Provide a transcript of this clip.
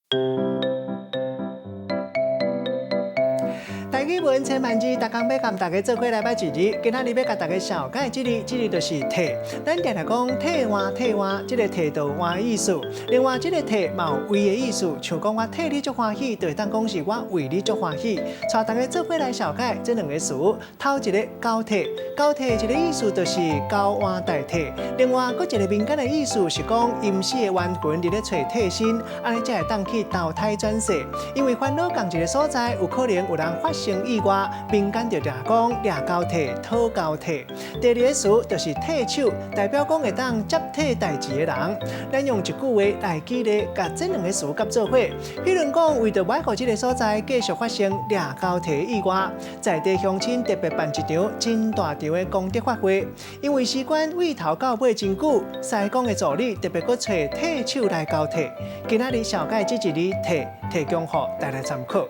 台語文千萬字，逐工欲共大家做伙來捌一字。今仔日欲共大家紹介這字，這字就是替。咱定定講替換替換，這個替就換意思。另外，這個替嘛有為的意思，像講我替你足歡喜，就會當講是我為你足歡喜。帶大家做伙來紹介這兩个詞，頭一个交替，交替一个意思就是交換代替。另外，閣一个民間的意思是講陰死的冤魂佇咧揣替身，按呢才會當去投胎轉世。因為煩惱仝一个所在，有可能有人發生意外，民間就定講掠交替、討交替。第二个詞就是替手，代表講會當接替代誌的人。咱用一句話來舉例，共這兩个詞佮做伙。彼如講，為著無愛予這个所在繼續發生掠交替意外，在地鄉親特別辦一場真大場的功德法會。因為時間對頭到尾真久，師公的助理特別閣揣替手來交替。今仔日紹介這一字替，提供予大家參考。